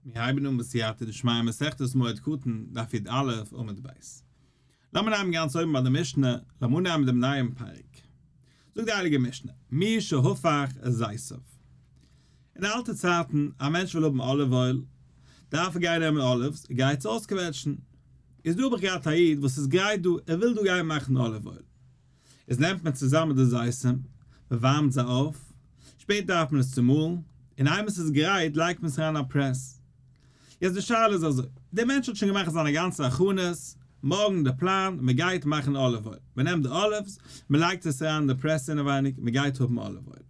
מיר הייבן אן בסייעתא דשמיא מסכת מועד קטן, דף י"א עמוד ב'. לאמיר נעמען גאנץ אויבן ביי די משנה, לאמיר אנהייבן דעם נייעם פרק. זאגט די הייליגע משנה, מי שהפך את זיתיו. אין די אלטע צייטן, א מענטש וויל האבן olive oil, דארף ער גיין נעמען olives, ער גייט עס אויסקוועטשן. איז דא האב איך געהאט א איד וואס איז גרייט דא, ער וויל דא גיין מאכן olive oil. איז נעמט מען צוזאמען די זיתים, מען ווארעמט זיי אויף, שפעטער דארף מען עס צומאלן, און איינמאל ס'איז גרייט לייגט מען עס אריין אין א press. יעצט די שאלה איז אזוי, דער מענטש האט שוין געמאכט זיינע גאנצע הכנות, מארגן די פלאן, מען גייט מאכן olive oil, מען נעמט די olives, מען לייגט עס אריין אין די press אינעווייניג, מען גייט האבן olive oil.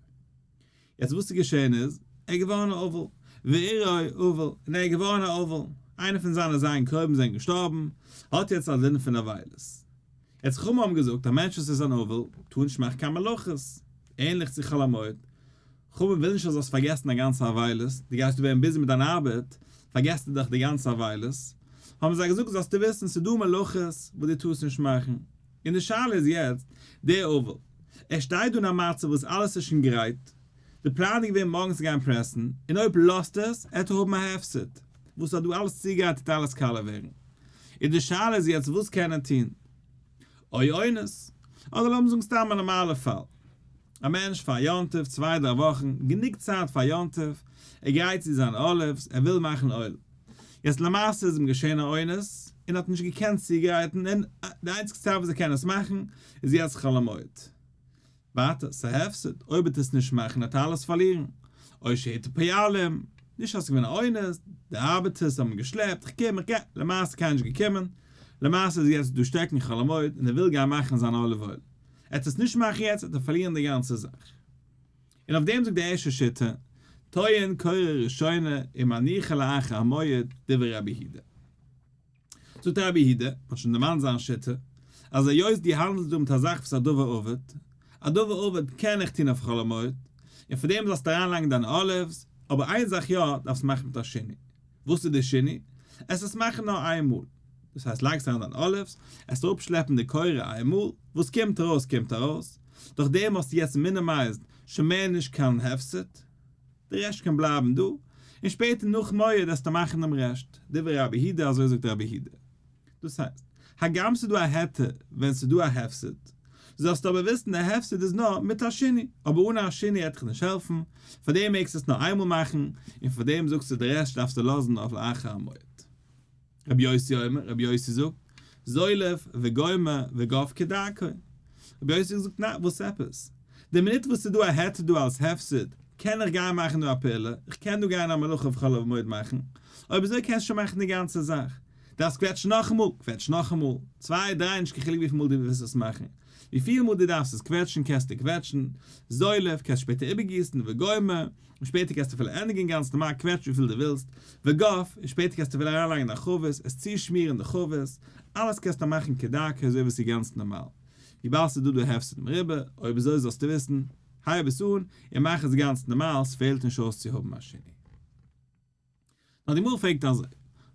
יעצט וואס איז געשען איז, ער איז געווארן א אבל, ואירעו אבל, און ער איז געווארן א אבל, איינער פון זיינע זיין קרובים זענען געשטארבן, האט יעצט א דין פון אבילות. יעצט חכמים האבן געזאגט א מענטש וואס איז אן אבל טאר נישט מאכן קיין מלאכות, ענליך צו חול המועד, חכמים ווילן נישט אז זאלסט פארגעסן דיין גאנצע אבילות, דו גייסט דא ווערן busy מיט דיין ארבעט, פארגעסטו דאך די גאנצע אבילות, האבן זיי געזאגט זאלסטו וויסן ס'איז דא מלאכות וואס דו טארסט נישט מאכן, און די שאלה איז יעצט, דער אבל, ער שטייט דא אין א מצב וואס אלעס איז שוין גרייט, די פלאן איז געווען מארגן צו גיין פרעסן, און אויב לאזט עס, עט ער האבן א הפסד, וואס האט דא אלעס צוגעגרייט וועט אלעס קאלע ווערן. און די שאלה איז יעצט וואס קען ער טון? אוי אונס, אדער לאמיר זאגן סתם א נארמאלע פאל, א מענטש פאר יום טוב צוויי דריי וואכן, גענוג צייט פאר יום טוב, ער גרייט צו זיינע olives, ער וויל מאכן oil. יעצט למעשה איז אים געשען א אונס, און האט נישט געקענט צוגרייטן, און די איינציגסטע צייט וואס ער קען עס מאכן איז יעצט חול המועד. ווייטער, ס'איז א הפסד, אויב וועט עס נישט מאכן וועט ער אלעס פארלירן. או שהטעה פועלים, נישט אז ס'איז געווען א אונס, די ארבעטערס האבן געשלעפט, איך קום, איך גיי, למעשה איז קיינער נישט געקומען, למעשה איז יעצט דא שטעקן חול המועד און ער וויל גיין מאכן זיין olive oil. ער וועט עס נישט מאכן יעצט וועט ער פארלירן די גאנצע זאך. און אויף דעם זאגט די ערשטע שיטה, טוען קורה ראשונה ומניחה לאחר המועד, דברי רבי יהודה. זאגט רבי יהודה, מען האט שוין דערמאנט זיין שיטה, אז היות דו האנדלסט דא מיט א זאך וואס איז א דבר אבד, א דבר אבד קען איך טון אויף חול המועד, און פאר דעם זאלסטו אריינלייגן דיינע olives, אבער איין זאך יא, דארפסט מאכן מיט א שינוי. וואס איז די שינוי? עס עס מאכן נאר איין מאל. דאס הייסט לייגסט אריין דיינע olives, עס אראפשלעפן די קורה איין מאל, וואס קומט ארויס קומט ארויס, דורך דעם האסטו יעצט minimized שוין מער נישט קיין הפסד. די רעשט קען בלייבן דא, און שפעטער נאך מועד וועסטו מאכן דעם רעשט, דברי רבי יהודה אזוי זאגט רבי יהודה. דאס הייסט, הגם ס'איז דא א היתר ווען ס'איז דא א הפסד, זאלסטו אבער וויסן די הפסד איז נאר מיט א שינוי, אבער אן א שינוי העט דיך נישט העלפן, פארדעם מעגסטו עס נאר איינמאל מאכן, און פארדעם זאגסטו די רעשט דארפסטו לאזן אויף לאחר המועד. רבי יוסי אומר, רבי יוסי זאגט, זולף וגומר וגף כדרכו. רבי יוסי זאגט ניין, וואס עפעס? די מינוט וואס ס'איז דא א היתר דא אלס הפסד, קען איך גיין מאכן דא א פעולה, איך קען דא גיין א מלאכה אויף חול המועד מאכן, אויב אזוי קענסטו שוין מאכן די גאנצע זאך. דארפסט קוועטשן נאכאמאל, קוועטש נאכאמאל, צוויי דריי נישט קיין חילוק וויפיל מאל דו ווילסט עס מאכן. וויפיל מאל דו דארפסט עס קוועטשן קענסטו קוועטשן, זולף, קענסט שפעטער איבערגיסן, וגומר, און שפעטער קענסטו אפילו ענדיגן גאנץ נארמאל קוועטש וויפיל דו ווילסט, וגף, און שפעטער קענסטו אפילו אריינלייגן דיין חבית, עס צושמירן די חבית, אלעס קענסטו מאכן כדרכו אזוי ווי עס איז גאנץ נארמאל. וויבאלד ס'איז דא דא הפסד מרובה, אויב אזוי זאלסטו וויסן, הייב עס אן, און מאך עס גאנץ נארמאל, ס'פעלט נישט אויס צו האבן א שינוי. נאר די גמרא פרעגט אזוי,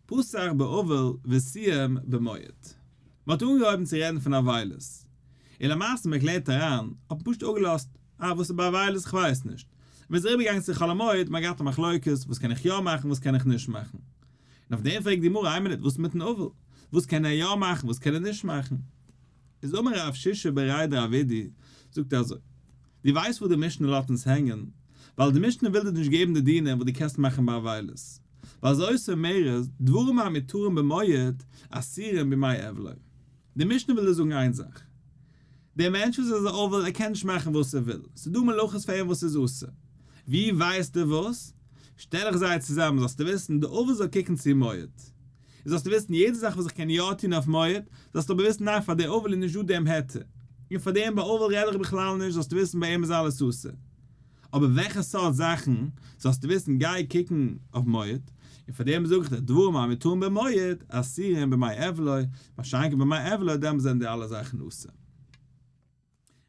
פתח באבל וסיים במועד. מען האט אנגעהויבן צו רעדן פון אבילות, און למעשה מען קלערט אריין, האט מען פשוט אפגעלאזט, אה וואס איז ביי אבילות כ'ווייס נישט, מען איז אריבערגעגאנגען צו חול המועד, מען האט געהאט א מחלוקת, וואס קען איך יא מאכן וואס קען איך נישט מאכן. און אויף דעם פרעגט די גמרא, איין מינוט וואס מיטן אבל? וואס קען ער יא מאכן וואס קען ער נישט מאכן? איז אמר רב שישא בריה דרב אידי, זאגט ער אזוי, דו ווייסט וואס די משנה לאזט אונז הענגען? ווייל די משנה וויל דיר נישט געבן די דינים וואס דו קענסט מאכן ביי אבילות. ווייל זאת אומרת, דברים המותרים במועד, אסורים בימי אבלו. די משנה וויל דיר זאגן איין זאך. דער מענטש וואס איז א אבל ער קען נישט מאכן וואס ער וויל. ס'איז דא מלאכות פאר אים וואס איז אסור. ווי ווייסטו וואס? שטעל איך זיי צוזאמען זאלסטו וויסן, די אבל זאל קוקן צו מועד. און זאלסטו וויסן יעדע זאך וואס איך קען יא טון אויף מועד, זאלסטו אבער וויסן ניין פאר די אבל איז נישט דא דעם היתר, און פאר דעם ביי אבל רעד איך בכלל נישט, זאלסטו וויסן ביי אים איז אלעס אסור. אבער וועלכע סארט זאכן, זאלסטו וויסן גיי קוקן אויף מועד, און פאר דעם זאג איך דיר דברים המותרים במועד, אסורים בימי אבלו, מה שאין כן בימי אבלו דעמאלט זענען די אלע זאכן אסור.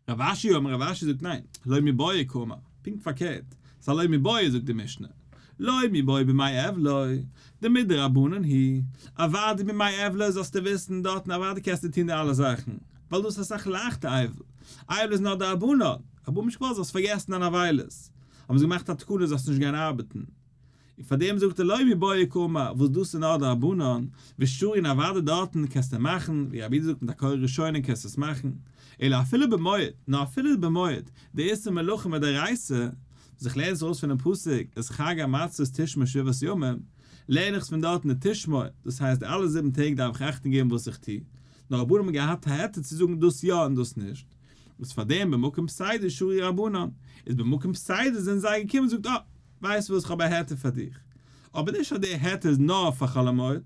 רב אשי אמר רב אשי זאגט ניין, לא מיבעיא קאמר, פונקט פארקערט, ס'איז א לא מיבעיא זאגט די משנה, לא מיבעיא בימי אבלו, דמדרבנן הוא, אוודאי בימי אבלו זאלסטו וויסן דארטן אוודאי קענסטו טון די אלע זאכן, ווייל דאס איז אסאך לייכטער אבל, אבל איז נאר דרבנן, רבנן האבן נישט געוואלט זאלסט פארגעסן דיין אבילות, האבן זיי געמאכט א תקנה זאלסט נישט גיין ארבעטן. און פאר דעם זאגט ער לא מיבעיא קאמר וואס דאס איז נאר דרבנן, ושרי און אוודאי דארטן קענסטו מאכן, ווי רבי יהודה זאגט מיט א קורה ראשונה קענסטו עס מאכן, אלא אפילו במועד, נאר אפילו במועד, דאיסור מלאכה מדאורייתא, וואס איך לערן עס ארויס פונעם פסוק, את חג המצות תשמור שבעת ימים, לערן איך עס פון דארטן די תשמור, דאס הייסט די אלע זיבן טעג דארף איך אכטונג געבן וואס איך טו, נאר רבנן האבן געהאט א היתר צו זאגן דאס יא און דאס נישט, איז פארדעם במקום פסידא שרי רבנן, איז במקום פסידא זענען זיי געקומען און זאגט אה, ווייסט וואס כ'האב א היתר פאר דיך, אבער נישט אז דער היתר איז נאר פאר חול המועד,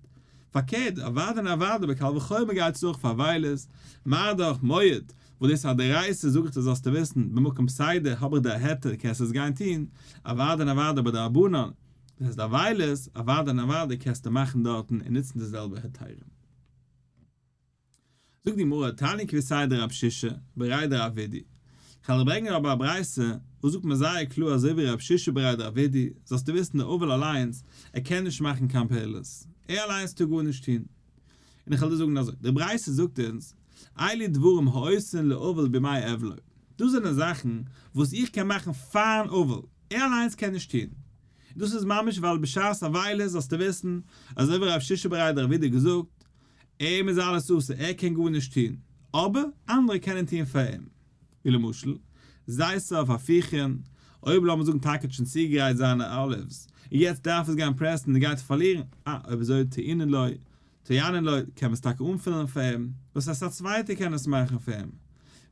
פארקערט אוודאי און אוודאי בקל וחומר גייט עס אויך פאר אבילות, מה דאך מועד, וואס דאס איז א דאורייתא זאג איך דיר זאלסטו וויסן, במקום פסידא האב איך דיר א היתר קענסט עס גיין טון, אוודאי און אוודאי ביי דרבנן, דאס הייסט אבילות, אוודאי און אוודאי קענסטו מאכן דארטן און נוצן די זעלבע היתרים. זאגט די גמרא, תניא כוותיה דרב שישא בריה דרב אידי, כ'וועל דיך ברענגען אבער א ברייתא וואס זאגט מיר זייער קלאר אזוי ווי רב שישא בריה דרב אידי, זאלסטו וויסן דער אבל אליינס, ער קען נישט מאכן קיין פעולות, ער אליינס טאר גארנישט טון. און איך וועל דיר זאגן אזוי, די ברייתא זאגט אונז, אלו דברים העושין לאבל בימי אבלו, דאס זענען זאכן וואס איך קען מאכן פארן אבל, ער אליינס קען נישט טון. דאס איז ממש ווייל בשעת אבילות זאלסטו וויסן, אזוי ווי רב שישא בריה דרב אידי געזאגט, אים איז אלעס אסור, ער קען גארנישט טון, אבער אנדערע קענען טון פאר אים. ווי למשל, זיתיו הפוכין, אויב לאמיר זאגן טאקע האט שוין צוגעגרייט זיינע olives, און יעצט דארף עס גיין פרעסן און ער גייט פארלירן, אה, אויב אזוי טוענין לו, טוענין לו, קען מען עס טאקע אנפילן פאר אים, דאס הייסט א צווייטער קען עס מאכן פאר אים.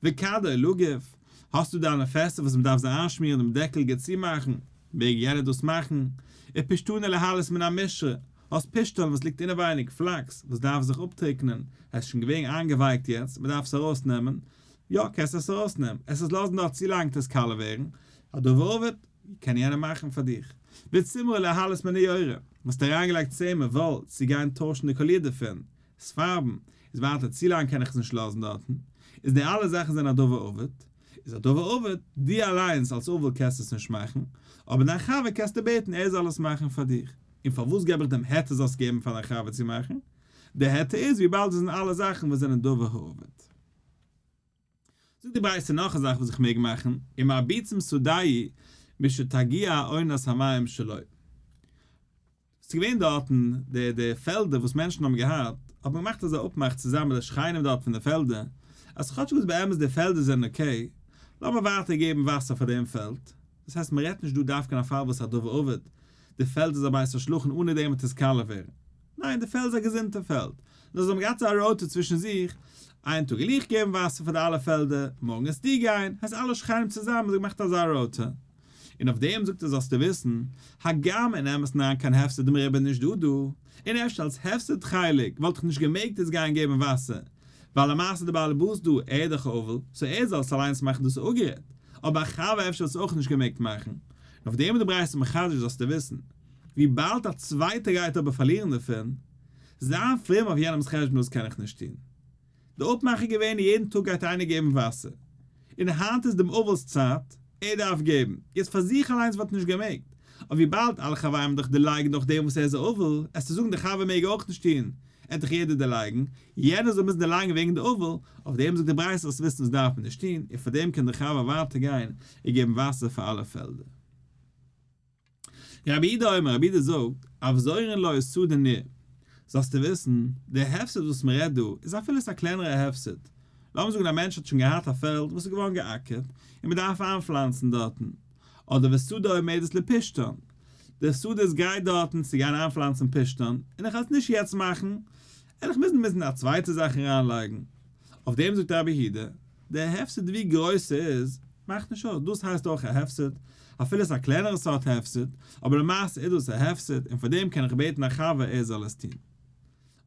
וכדו לגוף, האסטו דיינע פעסער וואס מען דארף זיי איינשמירן דעם דעקל גוט צומאכן, מעג יענער דאס מאכן. ופשתנו להעלות מן המשרה, האסט פשתן וואס ליגט אינעווייניג, flax, וואס דארף זיך אפטריקענען, עס איז שוין געווען איינגעווייקט יעצט, מען דארף עס ארויסנעמען, יא קענסט עס ארויסנעמען, עס איז לאזן דארט צו לאנג עס קאלע ווערן, הדבר אבד, קען יענער מאכן פאר דיך. וצמרו להעלות מן העורה, האסט אריינגעלייגט צמר, וואל, צו גיין טוישן די קאליר דערפון, עס פארבן, איז ווייטער צו לאנג קען איך עס נישט לאזן דארטן, איז די אלע זאכן זענען א דבר אבד, איז א דבר אבד, דו אליינס אלס אבל קענסט עס נישט מאכן, אבער דיין חבר קענסטו בעטן ער זאל עס מאכן פאר דיך. און פארוואס געב איך דעם היתר זאלסט געבן פאר דיין חבר צו מאכן? די היתר איז וויבאלד עס זענען אלע זאכן וואס זענען דבר האבד. זאגט די ברייתא נאך א זאך וואס איך מעג מאכן, ומרביצים שדהו משתגיע עונת המים שלו. ס'איז געווען דארטן די די פעלדער וואס מענטשן האבן געהאט, האט מען געמאכט אזא אפמאך צוזאמען מיט די שכנים דארט פון די פעלדער, אז כאטש וואס באמת די פעלדער זענען okay, לאמיר ווייטער געבן וואסער פאר דעם פעלד. דאס הייסט מען רעדט נישט דא דווקא אין א פאל וואס א דבר אבד, די פעלד איז א בית השלחין אנע דעם וועט עס קאלע ווערן. ניין די פעלד איז א געזונטע פעלד, נאר זיי האבן געהאט אזא ראטע צווישן זיך, איין טאג וועל איך געבן וואסער פאר די אלע פעלדער, מארגן וועסטו גיין, הייסט אלע שכנים צוזאמען האבן זיי געמאכט אזא ראטע. און אויף דעם זאגט ער זאלסטו וויסן, הגם אין אמת'ן אריין קיין הפסד מרובה נישט דא דא, און אפשר אלס הפסד חלק וואלט איך נישט געמעגט עס גיין געבן וואסער, ווייל למעשה די בעל הבית דא ער איז דאך אבל, so ער זאל עס אליינס מאכן דאס איז אפגערעדט, אבער א חבר אפשר וואלט עס אויך נישט געמעגט מאכן. און אויף דעם איז די ברייתא מחדש זאלסטו וויסן, וויבאלד א צווייטער גייט אבער פארלירן דערפון, זיין פרום אויף יענעמ'ס חשבון דאס קען איך נישט טון. די אפמאך איז געווען יעדן טאג גייט איינער געבן וואסער, און היינט איז דעם אבל'ס צייט, ער דארף געבן, יעצט פאר זיך אליינס וואלט נישט געמעגט, אבער וויבאלד אלע חברים האבן דאך דערלייגט נאך דעם וואס ער איז א אבל, עס צו זאגן דער חבר מעג אויך נישט טון, עט דאך יעדער דערלייגן, יענער זאל מוזן דערלייגן וועגן די אבל, אויף דעם זאגט די ברייתא זאלסט וויסן דאס דארף מען נישט טון, און פאר דעם קען דער חבר ווייטער גיין און געבן וואסער פאר אלע פעלדער. רבי יהודה אומר, רבי יהודה זאגט, אף זורעין לו שדה ניר, זאלסטו וויסן, דער הפסד וואס מען רעדט דא, איז אפילו עס א קלענערע הפסד. לאמיר זאגן א מענטש האט שוין געהאט א פעלד וואס איז געווארן געאקערט, און מען דארף איינפלאנצן דארטן, אדער ושדה עומדת לפשתן, דער שדה איז גרייט דארטן צו גיין איינפלאנצן פשתן, און איך וועל עס נישט יעצט מאכן, וועל איך מוזן מוזן א צווייטע זאך אריינלייגן. אויף דעם זאגט רבי יהודה, דער הפסד ווי גרויס ס'איז, מאכט נישט אויס, דאס הייסט אויך א הפסד, אפילו ס'איז א קלענערע סארט הפסד, אבער למעשה איז דאס א הפסד, און פאר דעם קען איך בעטן א חבר ער זאל עס טון.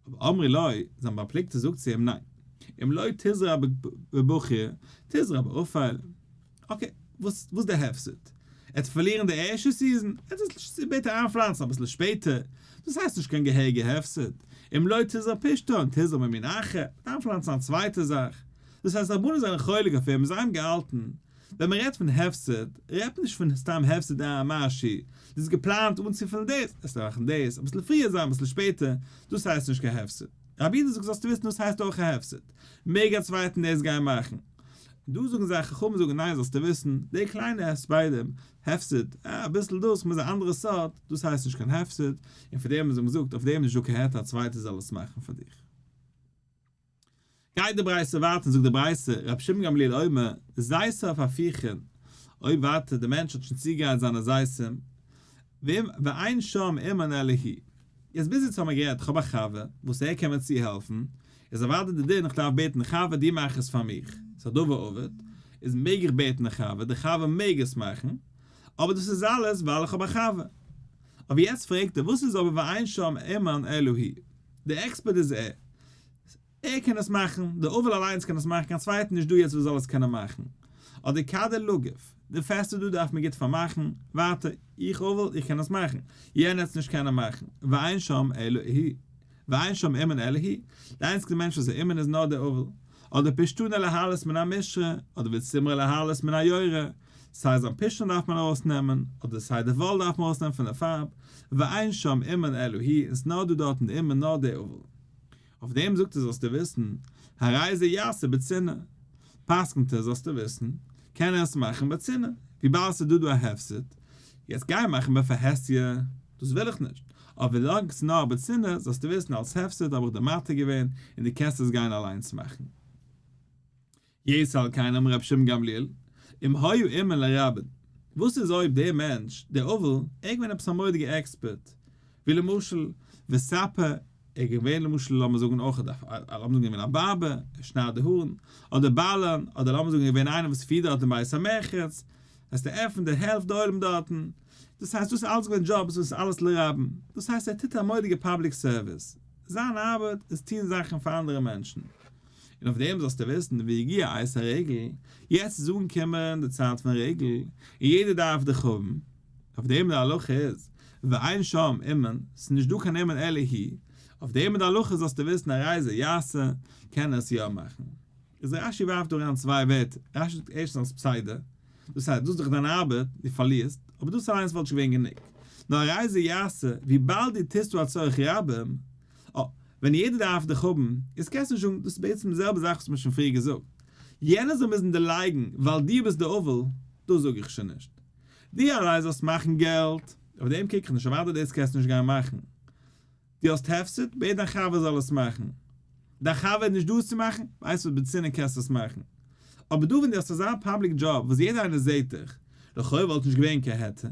אבער אמרו לו, זיין בר פלוגתא זאגט צו אים, ניין, אם לא תזרע בבכיר, תזרע באפל. okay, וואס איז דער הפסד? ער וועט פארלירן די ערשטע season, ער וועט עס שפעטער איינפלאנצן אביסל שפעטער, דאס הייסט נישט קיין געהעריגע הפסד, אם לא תזרע פשתן, תזרע במין אחר, ער וועט איינפלאנצן א צווייטע זאך, דאס הייסט רבנן זענען חולק אויף אים, זיי האבן געהאלטן, ווען מען רעדט פון הפסד, רעדט מען נישט פון סתם הפסד א משהו, דאס איז געפלאנט אנצופילן דאס, עס מאכן דאס, אביסל פריער זיין אביסל שפעטער, דאס הייסט נישט קיין הפסד. רבי יהודה זאגט זאלסטו וויסן דאס הייסט אויך א הפסד, מעג א צווייטן דאס גיין מאכן. און דא זאגן זיי חכמים זאגן ניין זאלסטו וויסן, די קליינע הספדים, הפסד, אה, אביסל דאס, כ'מיין ס'איז א אנדערע סארט, דאס הייסט נישט קיין הפסד, און פאר דעם האבן זיי געזאגט אויף דעם איז נישט דא קיין היתר א צווייטער זאל עס מאכן פאר דיך. גייט די ברייתא ווייטער און זאגט די ברייתא, רבי שמעון גמליאל אומר, זיתיו הפוכין, אויב ווייטער די מענטש האט שוין צוגעגרייט זיינע זיתים, ואין שם אומן אלא הוא. יעצט ביז יעצט האמער גערעדט כ'האב א חבר וואס ער קען מיר צוהעלפן, איז אוודאי די דין איך דארף בעטן חבר דו מאך עס פאר מיך, ס'איז א דבר אבד, איז מעג איך בעטן די חבר, די חבר מעג עס מאכן, אבער דאס איז אלעס ווייל איך האב א חבר. אבער יעצט פרעגט ער וואס איז אבער ואין שם אומן אלא הוא, די עקספערט איז ער, ער קען עס מאכן, דער אבל אליינס קען עס מאכן, קיין צווייטן נישט דא יעצט וואס זאל עס קענען מאכן. אדער כדו לגיף, די פעסטער דא דארף מען גוט פארמאכן, ווייטער, איך אבל, איך קען עס מאכן, יענער וועט עס נישט קענען מאכן, ואין שם אלא הוא, ואין שם אומן אלא הוא, די איינציגסטע מענטש וואס איז אומן איז נאר דער אבל. אדער פשתנו להעלות מן המשרה, אדער וצמרו להעלות מן היורה, סיי זיין פשתן דארף מען ארויסנעמען, אדער סיי די וואל דארף מען ארויסנעמען פון די פארב, ואין שם אומן אלא הוא, און ס'נאר דא דארטן די אומן נאר דער אבל. אויף דעם זאגט ער זאלסטו וויסן, הרי זה יעשה בצנעה, פסק'נט ער זאלסטו וויסן, קען ער עס מאכן בצנעה, וויבאלד ס'איז דא דא א הפסד, יעצט גיי מאכן בפרהסיא, דאס וויל איך נישט, אבער ווילאנג ס'איז נאר בצנעה, זאלסטו וויסן אלס הפסד האב איך דיר מתיר געווען, און דו קענסט עס גיין אליינס מאכן. יתר על כן אמר רבי שמעון גמליאל, אם היה אומן לרבים, וואס איז אויב דער מענטש, דער אבל, ער איז געווען עפעס א מורא'דיגער עקספערט, ווי למשל, וספר, ער איז געווען למשל לאמיר זאגן אויך א, לאמיר זאגן געווען א בארבער, ער שניידט די הארן, אדער בלן, אדער לאמיר זאגן געווען איינער וואס פירט דארט אין בית המרחץ, הייסט ער עפנט ער העלפט די עולם דארטן, דאס הייסט דאס איז אלעס געווען דזשאבס וואס איז אלעס לרבים, דאס הייסט ער טוט א מורא'דיגע public service, זיין ארבעט איז טון זאכן פאר אנדערע מענטשן. און אויף דעם זאלסטו וויסן, והגיע עת הרגל, יעצט איז אנגעקומען די צייט פון רגל, און יעדער דארף דיך האבן, אויף דעם די הלכה איז, ואין שם אומן, ס'איז נישט דא קיין אומן אלא הוא, אויף דעם די הלכה זאלסטו וויסן הרי זה יעשה, קען ער עס יא מאכן. איז רש"י ווארפט דא אריין צוויי ווערטער, רש"י זאגט ערשטנס אלס פסיידא, דאס הייסט, דאס איז דאך דיין ארבעט, דו פארלירסט, אבער דאס אליינס וואלט נישט געווען גענוג, נאר הרי זה יעשה, וויבאלד דו טוסט דא א צורך רבים, אה, ווען יעדער דארף דיך האבן, איז קענסט נישט זאגן, דאס איז בעצם די זעלבע זאך וואס מ'האט שוין פריער געזאגט. יענער זאל מוזן דערלייגן ווייל דו ביסט די אבל, דאס זאג איך שוין נישט. דו אליין זאלסט מאכן געלט, אויף דעם קוק איך נישט, אוודאי דאס קענסטו נישט גיין מאכן. דו האסט הפסד, בעט דיין חבר זאל עס מאכן. דיין חבר איז נישט דא עס צו מאכן, ווייסט וואס בצנעה קענסטו עס מאכן. אבער דא ווען דו האסט אזא public job וואס יעדער איינער זעט דיך, לכאו' וואלט נישט געווען קיין היתר.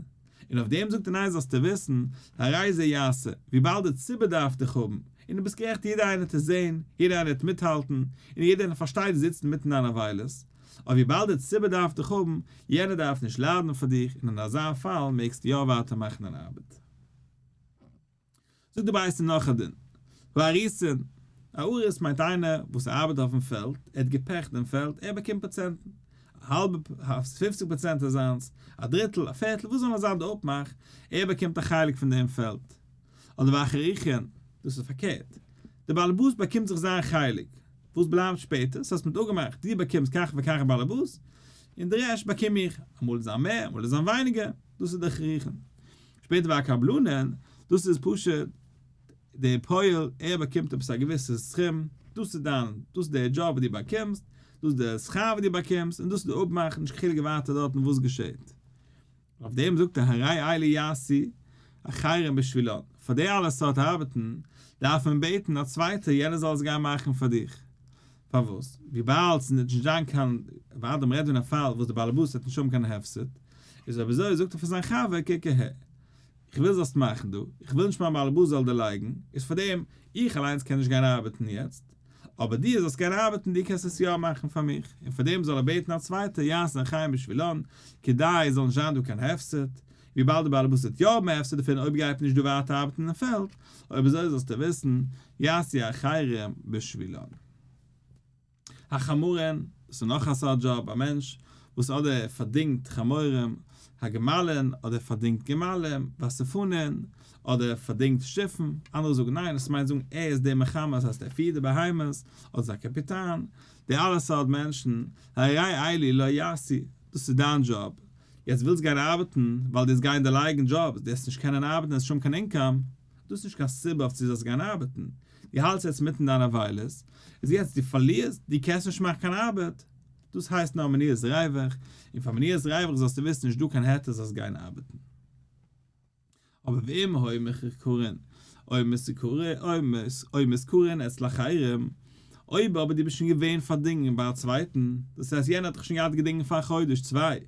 און אויף דעם זאגט ער ניין זאלסטו וויסן, הרי זה יעשה, וויבאלד די ציבור דארף דיך האבן, און דו ביסט גערעכט יעדער איינער וועט עס זען, יעדער איינער וועט מיטהאלטן, און יעדער איינער פארשטייט דו זיצט אינמיטן דיין אבילות, אבער וויבאלד די ציבור דארף דיך האבן, יענער דארף נישט ליידן פאר דיך, און אין אזא פאל מעגסטו יא ווייטער מאכן דיין ארבעט. זאגט די ברייתא נאך א דין, האריסין, א אריס מיינט איינער וואס ארבעט אויפן פעלד, ער האט געפעכט דעם פעלד, ער באקומט פראצענטן, א האלבע, פופציג פראצענט איז זיינס, א דריטל, א פערטל, וואס זאל נאר זיין די אפמאך, ער באקומט א חלק פון דעם פעלד. אדער והחרוכין, דאס איז פארקערט, דער באלעבאס באקומט זיך זיין חלק, וואס בלייבט שפעטער, ס'הייסט מ'האט אפגעמאכט, דו באקומסט כך וכך באלעבאס, און די רעשט באקום איך, אמאל איז זיין מער, אמאל איז זיין ווייניגער, דאס איז די חרוכין. שפעטער ביי א קבלנין, דאס איז פשוט דער פועל, ער באקומט עפעס א געוויסע סכום, דאס איז דיין, דאס איז דער דזשאב וואס דו באקומסט, דאס איז דער שכר וואס דו באקומסט, און דאס איז די אפמאך, נישט קיין חילוק ווייטער דארטן וואס געשעט. אויף דעם זאגט ער הרי אלו יעשו אחרים בשבילן, פאר די אלע סארט ארבעטן דארף מען בעטן א צווייטער יענער זאל עס גיין מאכן פאר דיך, פארוואס? וויבאלד ס'איז נישט זיין קיין ועד מ'רעדט אין א פאל וואס די באלעבאס וועט נישט האבן קיין הפסד, איז אויב אזוי זאגט ער פאר זיין חבר קוק אהער, איך וויל זאלסט מאכן דא, איך וויל נישט מיין באלעבאס זאל דערלייגן, איז פארדעם איך אליינס קען נישט גיין ארבעטן יעצט, אבער דו זאלסט גיין ארבעטן דו קענסט עס יא מאכן פאר מיך, און פארדעם זאל ער בעטן א צווייטער יעשה אחרים בשבילן, כדי עס זאל נישט זיין דא קיין הפסד, וויבאלד די באלעבאס וועט יא האבן הפסד דערפון אויב גייט נישט דא ווייטער ארבעטן אין פעלד, אויב אזוי זאלסטו וויסן, יעשו אחרים בשבילן. החמרין, דאס איז נאך א סארט דזשאב, א מענטש וואס אדער ער פארדינגט חמורים, הגמלין, אדער ער פארדינגט גמלים, והספנין, אדער ער פארדינגט שיפן, אנדערע זאגן ניין, עס מיינט זאגן ער איז דער מחמר, דאס הייסט ער פירט די בהמות, אדער איז א קאפיטאן, די אלע סארט מענטשן, הרי אלו לא יעשו, דאס איז דיין דזשאב, יעצט ווילסט גיין ארבעטן ווייל דו וועסט גיין דערלייגן דזשאבס, דו וועסט נישט קענען ארבעטן, וועסט נישט האבן קיין income, דאס איז נישט קיין סיבה אויף צו זאלסט גיין ארבעטן, דו האלטסט יעצט מיטן דיין אבילות, איז יעצט דו פארלירסט, דו קענסט נישט מאכן קיין ארבעט. דאס הייסט נאר מניעת ריווח, און פאר מניעת ריווח זאלסטו וויסן נישט דא קיין היתר זאלסט גיין ארבעטן. אבער ואם היו מחוכרין או או מושכרין אצל אחרים, אויב אבער דו ביסט שוין געווען פארדינגען ביי א צווייטן, דאס הייסט יענער האט דיך שוין געהאט געדינגען פאר א חודש צוויי,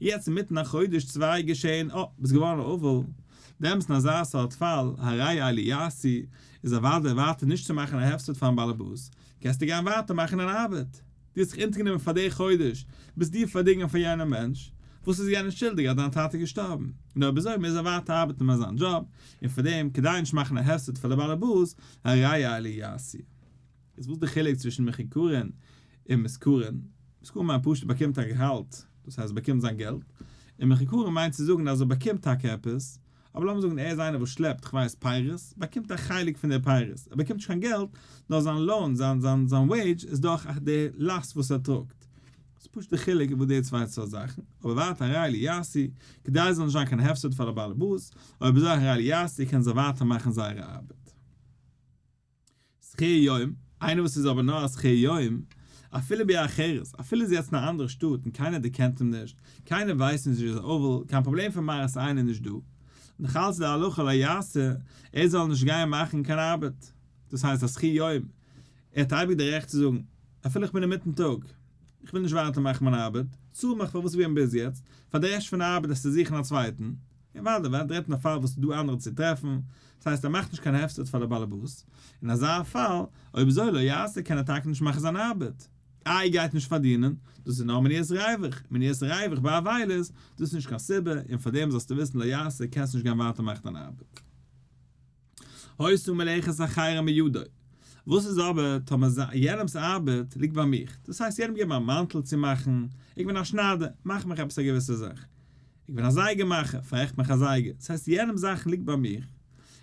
יעצט אינמיטן א חודש צוויי געשען, אה, ביסט געווארן א אבל, דעמאלטס אין אזא סארט פאל, הרי אלו יעשו, איז אוודאי ווייטער נישט צו מאכן א הפסד פארן באלעבאס, קענסטו גיין ווייטער מאכן אן ארבעט. דו האסט זיך אונטערגענומען פאר די חודש, ביסט דו פארדינגען פאר יענעם מענטש, וואס איז יענער שולדיג אז דיין טאטע איז געשטארבן? און אויב אזוי מוז ער ווייטער ארבעטן ביי זיין דזשאב, און פאר דעם, כדי נישט מאכן א הפסד פאר די באלעבאס, הרי אלו יעשו. איז וואס די חילוק צווישן מחוכרין און מושכרין? מושכרין מיינט פשוט באקומט א געהאלט, דאס הייסט באקומט זיין געלט, און מחוכרין מיינט צו זאגן אז ער באקומט טאקע עפעס, אבער לאמיר זאגן ער איז איינער וואס שלעפט, כ'ווייס, פירות, באקומט א חלק פון די פירות, ער באקומט נישט קיין געלט, נאר זיין לוין, זיין זיין זיין וועידזש איז דורך די לאסט וואס ער טראגט. ס'איז פשוט די חילוק איבער די צוויי סארט זאכן, אבער ווייטער הרי אלו יעשו, כדי עס זאל נישט זיין קיין הפסד פאר די בעל הבית, אויב אזוי הרי אלו יעשו קענען זיי ווייטער מאכן זייערע ארבעט. שכיר יום, איינער וואס איז אבער נאר א שכיר יום, אפילו בעיר אחרת, אפילו איז יעצט אין א אנדערע שטאט און קיינער דערקענט אים נישט, קיינער ווייסט נישט ווי ער איז אבל, קיין פראבלעם פון מראית עין איז נישט דא, נאך אלץ איז די הלכה לא יעשה, ער זאל נישט גיין מאכן קיין ארבעט. דאס הייסט א שכיר יום, ער האט אייביג די רעכט צו זאגן, אפילו איך בין אינמיטן טאג, איך וויל נישט ווייטער מאכן מיין ארבעט, צאל מיך פאר וואס איך בין ביז יעצט, פאר די רעשט פון די ארבעט וועסטו זוכן א צווייטן, און ווייטער ווען רעדט אין א פאל וואס איז דא אנדערע צו טרעפן, דאס הייסט ער מאכט נישט קיין הפסד פאר די באלעבאס, אין אזא פאל, אויב אזוי לא יעשה קען ער טאקע נישט מאכן זיין ארבעט, איי ער גייט נישט פארדינען, דאס איז נאר מניעת ריווח, מניעת ריווח ביי אבילות, דאס איז נישט קיין סיבה, און פאר דעם זאלסטו וויסן לא יעשה קענסט נישט גיין ווייטער מאכן דיין ארבעט. היתה מלאכת אחרים בידו. וואס איז אבער טאמער יענעמס ארבעט ליגט ביי מיך, דאס הייסט יענעם געבן א מאנטל צו מאכן, איך בין א שניידער, מאך מיך עפעס א געוויסע זאך, איך בין א זייגער מאכער, פאררעכט מיך א זייגער, דאס הייסט יענעמס זאכן ליגט ביי מיך,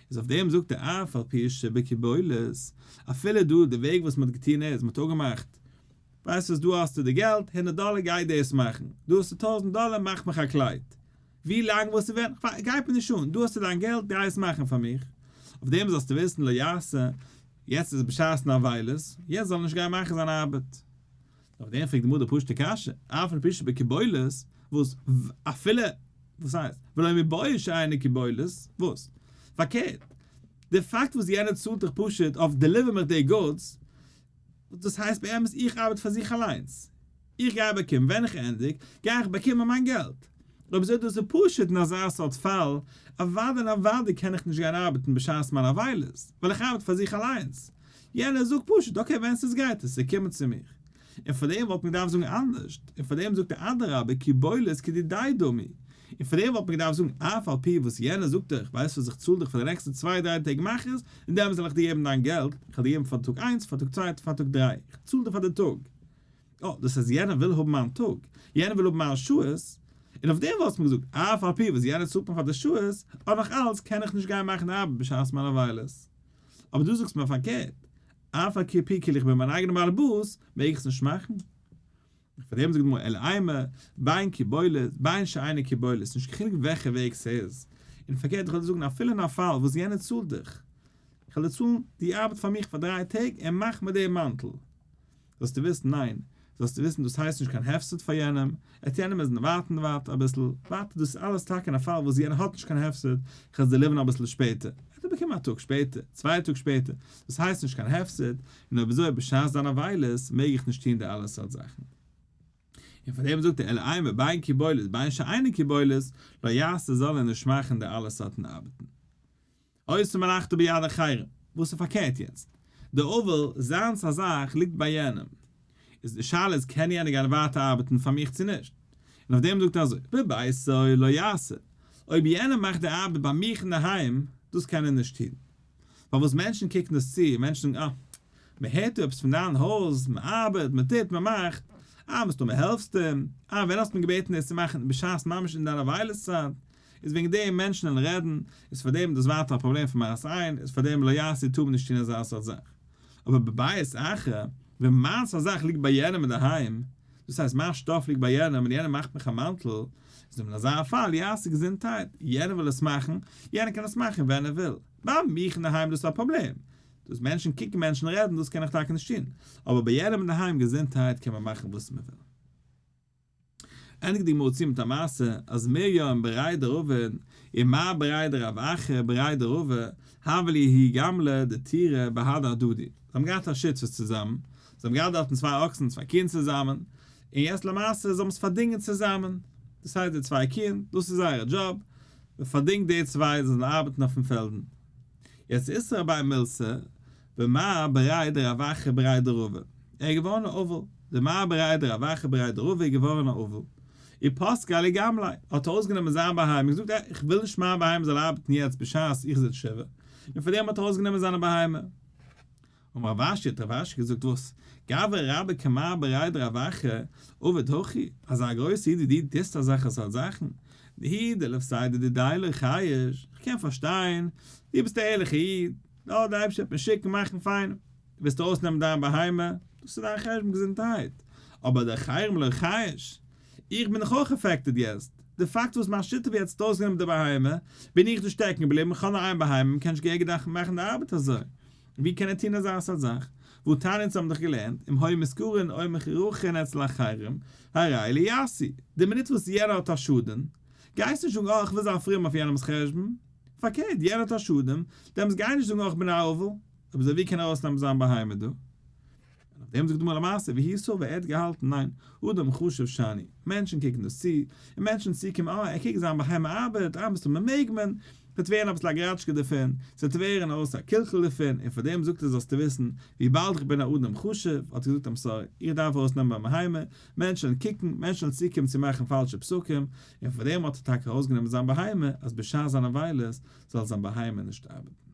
איז אויף דעם זאגט ער אף על פי שבקיבולת, אפילו דא די וועג וואס מען האט געטון איז, מען האט אפגעמאכט, ווייסט וואס דא האסטו די געלט, הונדערט דאלער גיי דאס מאכן, דא האסטו טויזנט דאלער מאך מיך א קלייד, ווי לאנג וואס ווען, גייט מיר נישט אן, דא האסטו דיין געלט גיי עס מאכן פאר מיך, אויף דעם זאלסטו וויסן לא יעשה, יעצט איז בשעת'ן אבילות, יעצט זאל ער נישט גיין מאכן זיין ארבעט. אויף דעם פרעגט די גמרא די פשוט'ע קשיא, אף על פי שבקיבולת, וואס אפילו, וואס הייסט, ולא מיבעיא שאינה קיבולת, וואס? פארקערט, די פאקט וואס יענער צאלט דיך פשוט אויף deliver מיך די goods, דאס הייסט באמת איך ארבעט פאר זיך אליינס, איך גיי באקומען ווען איך ענדיג גיי איך באקומען מיין געלט, אויב אזוי דאס איז פשוט אין אזא סארט פאל, אוודאי און אוודאי קען איך נישט גיין ארבעטן בשעת מיין אבילות, ווייל איך ארבעט פאר זיך אליינס, יענער זאגט פשוט okay ווען ס'איז גרייט עס צו קומען צו מיך, און פאר דעם וואלט מען געדארפט זאגן אנדערשט, און פאר דעם זאגט ער אדרבה קיבולת כדידיה דמי, און פאר דעם וואלט מען געדארפט זאגן אף על פי וואס יענער זאגט דיך ווייסט וואס איך צאל דיך פאר די נעקסטע צוויי דריי טעג מאך עס, און דעמאלטס וועל איך דיר געבן דיין געלט, איך וועל דיר געבן פאר טאג איינס, פאר טאג צוויי, פאר טאג דריי, איך צאל דיר פאר די טאג. אה, דאס הייסט יענער וויל האבן מיין טאג, יענער וויל האבן מיין שעות, און אויף דעם וואלסטו מיר געזאגט אף על פי וואס יענער צאלט מיר פאר די שעות, אבער נאך אלץ קען איך נישט גיין מאכן די ארבעט בשעת מיין אבילות. אבער דו זאגסט מיר פארקערט, אף על פי כאילו איך בין מיין אייגענער באלעבאס, מעג איך עס נישט מאכן? פאר דעם זאגט די גמרא אלא אימא, בין קיבולת, בין שאינה קיבולת, נישט קיין חילוק וועלכע וועג ס'איז, און פארקערט איך וועל דיר זאגן אפילו אין א פאל וואס יענער צאלט דיך, איך וועל דיר צאלן, דו ארבעט פאר מיך פאר דריי טעג און מאך מיר דעם מאנטל, זאלסטו וויסן ניין, זאלסטו וויסן דאס הייסט נישט קיין הפסד פאר יענעם, ער האט יענעם מוזן ווארטן ווארט אביסל, ווארט דאס איז אלעס טאקע אין א פאל וואס יענער האט נישט קיין הפסד, איך וועל עס deliver ן אביסל שפעטער, ער האט באקומען א טאג שפעטער, צוויי טאג שפעטער, דאס הייסט נישט קיין הפסד, און אויב אזוי בשעת זיין אבילות מעג איך נישט טון די אלע סארט זאכן. און פאר דעם זאגט ער אלא אימא בין קיבולת בין שאינה קיבולת לא יעשה זאל ער נישט מאכן די אלע סארטן ארבעטן. היתה מלאכתו ביד אחרים, וואס איז פארקערט יעצט? די אבל, זיינס א זאך ליגט ביי יענעם, איז די שאלה איז קען יענער גיין ווייטער ארבעטן פאר מיך צו נישט? און אויף דעם זאגט ער אזוי, בביתו לא יעשה, אויב יענער מאכט די ארבעט ביי מיך אינדערהיים, דאס קען ער נישט טון. פארוואס מענטשן קוקן דאס צו, מענטשן זאגן אה, מען הערט דא עפעס פון דיין הויז, מען ארבעט, מען טוט, מען מאכט, אה, מסתמא העלפסטו אים, אה, ווען האסט מיר געבעטן דאס צו מאכן, בשעת ממש אין דיין אבילות צייט, איז וועגן דעם מענטשן וועלן רעדן, איז פאר דעם דאס ווייטער א פראבלעם פון מראית עין, איז פאר דעם לא יעשו טאר מען נישט טון אזא סארט זאך. אבער בבית אחר, ווען מיינס א זאך ליגט ביי יענעם אינדערהיים, דאס הייסט מיין שטאף ליגט ביי יענעם און יענער מאכט מיך א מאנטל, איז אין אזא פאל יעשו געזונטהייט, יענער וויל עס מאכן, יענער קען עס מאכן ווען ער וויל. ביי מיך אינדערהיים דאס איז א פראבלעם, דאס מענטשן קוקן מענטשן רעדן דאס קען איך טאקע נישט טון, אבער ביי יענעם אינדערהיים געזונטהייט קען מען מאכן וואס מען וויל. ענדיגט די גמרא צו מיט א מעשה אז מרים בריה דרבין און מר בריה דרב אחא בריה דרבא הוה להו ההוא גמלא דתירא בהדי הדדי, זיי האבן געהאט א שותפות צוזאמען, זיי האבן געהאט דארטן צוויי אקסן צוויי קיען צוזאמען, און יעצט למעשה זיי האבן עס פארדינגען צוזאמען, דאס הייסט די צוויי קיען, דאס איז זייער דזשאב, מען פארדינגט די צוויי זיי זאלן ארבעטן אויפן פעלדן. יעצט איתרע ביה מילתא במר בריה דרב אחא בריה דרבא, ער איז געווארן א אבל, די מר בריה דרב אחא בריה דרבא איז געווארן א אבל, ופסקה עליה גמליה, האט ער אויסגענומען זיין בהמה און געזאגט אה, איך וויל נישט מיין בהמה זאל ארבעטן יעצט בשעת איך זיץ שבעה, און פאר דעם האט ער אויסגענומען זיינע בהמה. אמר רב אשי, האט רב אשי געזאגט, וואס? גברא רבה כמר בריה דרב אחא, עביד הכי, אזא גרויסע איד ווי דו טוסט אזעלכע סארט זאכן? דהוא דלהפסדא דידיה לא חייש, איך קען פארשטיין, דו ביסט א ערליכע איד, נאר די אייבערשטער וועט מיר שיקן מאכן פיין, וועסטו אויסנעמען דיין בהמה, דאס איז דיין חשבון געזונטהייט, אבער דאחרים לא חייש, איך בין דאך אויך affected יעצט, די פאקט וואס מיין שותף יעצט האט אויסגענומען די בהמה, בין איך דא שטעקן געבליבן, איך האב נאר איין בהמה, מען קען נישט געהעריג מאכן די ארבעט אזוי, ווי קען ער טון אזא סארט זאך? והתניא אונז האבן דאך געלערנט, אם היו מושכרין או מוחרכין אצל אחרים, הרי אלו יעשו, די מינוט וואס יענער האט א שאדן, גייסט נישט זאגן אה איך וויל זיין פרום אויף יענעמ'ס חשבון, פארקערט יענער האט א שאדן, דעמאלטס גיי נישט זאגן אה איך בין א אבל, אויב אזוי ווי קען ער ארויסנעמען זיין בהמה דא? און אויף דעם זאגט די גמרא למעשה והוא סבר ער האט געהאלטן ניין, אדם חשוב שאני, מענטשן קוקן דאס צו, און מענטשן צוקומען אה ער קוקט זיין בהמה ארבעט, אה מסתמא מעג מען, ס'וועט ווערן אביסל א גראטשקע דערפון, ס'וועט ווערן אויס א קלקול דערפון, און פאר דעם זאגט ער זאלסטו וויסן, וויבאלד איך בין א אדם חשוב, האט ער געזאגט I'm sorry, איך דארף ארויסנעמען מיין בהמה, מענטשן וועלן קוקן, מענטשן וועלן צוקומען צו מאכן פאלשע פסקים, און פאר דעם האט ער טאקע ארויסגענומען זיין בהמה, אז בשעת זיין אבילות זאל זיין בהמה נישט ארבעטן.